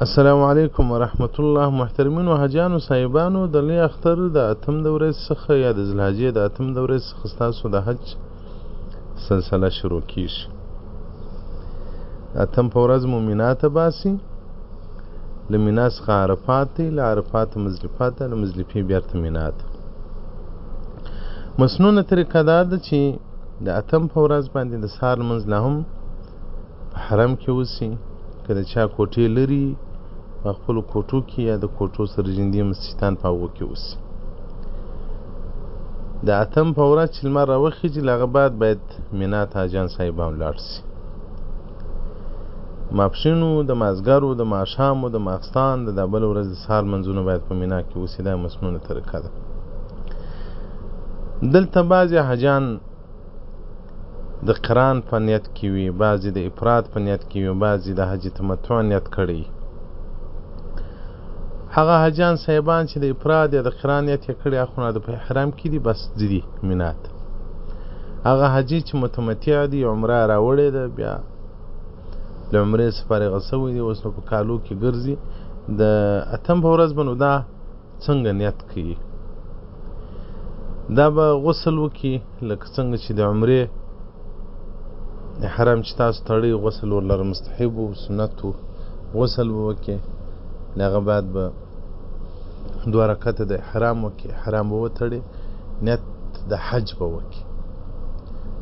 السلام علیکم ورحمت الله. محترمینو حاجیانو صاحبانو، د لوی اختر د اتم د ورځې څخه یا د ذوالحجې د اتم د ورځې څخه ستاسو د حج سلسله شروع کیږي. اتم په ورځ مو مینا ته باسي، له مینا څخه عرفات دی، له عرفاته مزدلفه ته، له مزدلفې بیرته مینا ته. مسنونه طریقه دا ده چې د اتم په ورځ باندې د سهار لمونځ لا هم په حرم کې وسي. که د چا کوټې لري په خپلو کوټو کې یا د کوټو سره ژوندي مسجدان په هغو کې وسي. د اتم په ورځ چې لمر راوخیږي، له هغه بعد باید مینا ته حاجیان صاحبان ولاړ سي. ماپښینو، د مازګرو، د ماښامو، د ماخستان، د دا بله ورځ د سهار لمونځونه باید په مینا کې وسي. دا مسنونه طریقه ده. دلته بعضې حاجیان د قران په نیت کې وي، بعضې د افراد په نیت کې وي، بعضې د حج تمتع نیت کړی. هغه حاجیان صاحبان چې د افراد یا د قران نیت یې کړی، هغه د په احرام کې دي، بس ځي مینا ته. هغه حاجي چې متمتع دي، عمره راوړې ده، بیا له عمرې څخه فارغه سوی دی، اوس نو په کالو کې ګرځي، د اتم په ورځ به نو دا څنګه نیت کوي؟ دا به غسل وکړي لکه څنګه چې د عمرې احرام چې تاسو تړئ، غسل ورلره مستحب و سنت و، غسل به وکړي. له هغه بعد به دوه رکعته د احرام وکړي، احرام به وتړي، نیت د حج به وکړي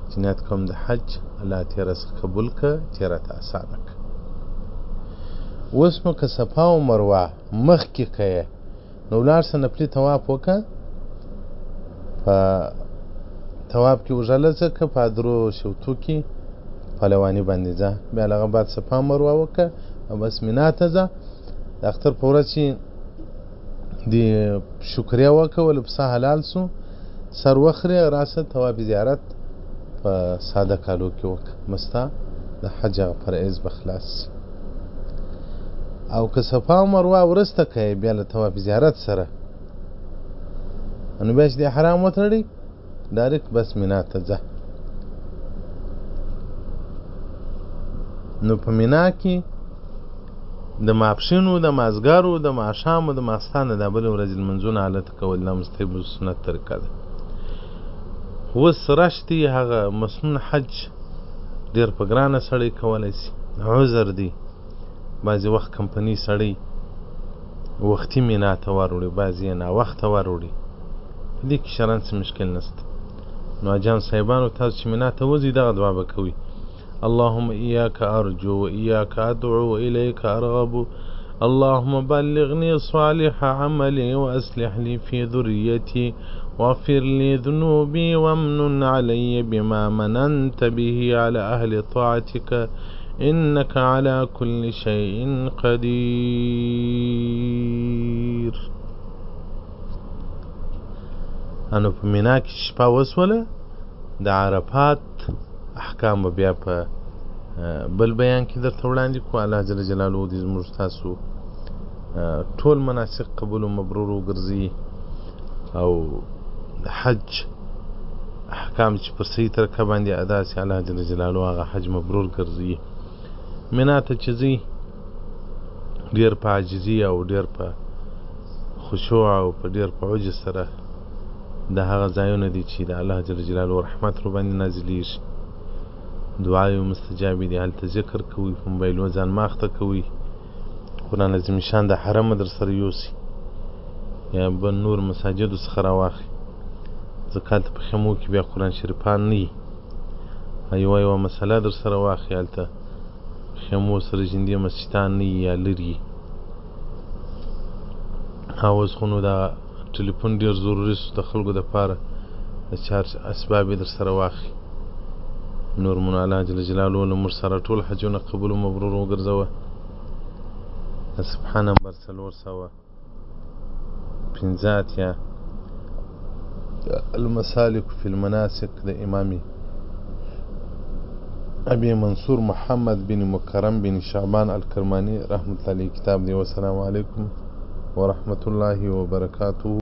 چې نیت کوم د حج، الله تېره څخه قبول که، تېره ته اسانه که. اوس نو که صفا او مروه مخکې که نو ولاړ سه نفلي طواف وکړه، په طواف کې اوږه لڅه که، په درو شوتو کې پهلواني باندې ځه، بیا له هغه بعد صفا مروه وکړه او بس مینا ته ځه. د اختر په ورځ چې د شکریه وکوله، پسه حلال سو، سر وخرې، راسه طواف زیارت په ساده کالو کې وکړه، بس تا د حج هغه فرایض به خلاص سي. او که صفا او مروه وروسته کوې بیا له طواف زیارت سره، نو بیا چې د احرام وتړي ډایرکټ بس مینا ته ځه. نو په مینا کې د ماپښینو، د مازګرو، د ماښامو، د ماخستان، د بلې ورځې لمونځونه هلته کول دا مستحب سنت طریقه ده. اوس رش دی، هغه مسنون حج ډېر په ګرانه سړی کولی سي، عذر دی. بعضې وخت کمپنۍ سړی وختي مینا ته وروړي، بعضې یې ناوخته وروړي، په دې کې شرعاً څه مشکل نشته. نو حاجیان صاحبانو تاسو چې مینا ته وځئ دغه دعا به کوئ: اللهم إياك أرجو وإياك أدعو وإليك أرغب، اللهم بلغني صالح عملي وأصلح لي في ذريتي واغفر لي ذنوبي وامنن علي بما مننت به على أهل طاعتك إنك على كل شيء قدير. انو په مینا کې شپه وسوله، د عرفات احکام به بیا په بل بیان کې درته وړاندې کړو. الله جل جلاله دې زموږ تاسو ټول مناسک قبول او مبرور وګرځي، او حج احکام چې په صحیح طریقه باندې ادا سي، الله جل جلاله هغه حج مبرور ګرځي. مینا ته چې ځئ ډېر په عاجزي او ډېر په خشوع او په ډېر په عجز سره د هغه ځایونه دي چې د الله جل جلاله رحمت ور باندې نازلېږي. دعاوې مستجابې دي، هلته ذکر کوئ، په موبایلو ځان مه اخته کوئ، قرآن عظیم شان د حرمه در سره یوسي یا بل نور مساجدو څخه راواخلي، ځکه هلته په خیمو کې بیا قرآن شریفان نه وي. یوه یوه مسله در سره واخلي، هلته خیمو سره ژوندي مسجدان نه وي یا لري. او اوس خو نو دا ټلیفون ډېر ضروري سو د خلکو دپاره، د چارج اسباب یې در سره واخلي. نور مو نو الله جل جلاله له موږ سره ټول حجونه قبول او مبرور وګرځوه. د صفحه نمبر 485 المسالک فی المناسک د امام ابي منصور محمد بن مکرم بن شعبان الکرماني رحمت الله علیه کتاب دی. والسلام علیکم ورحمت الله وبرکاته.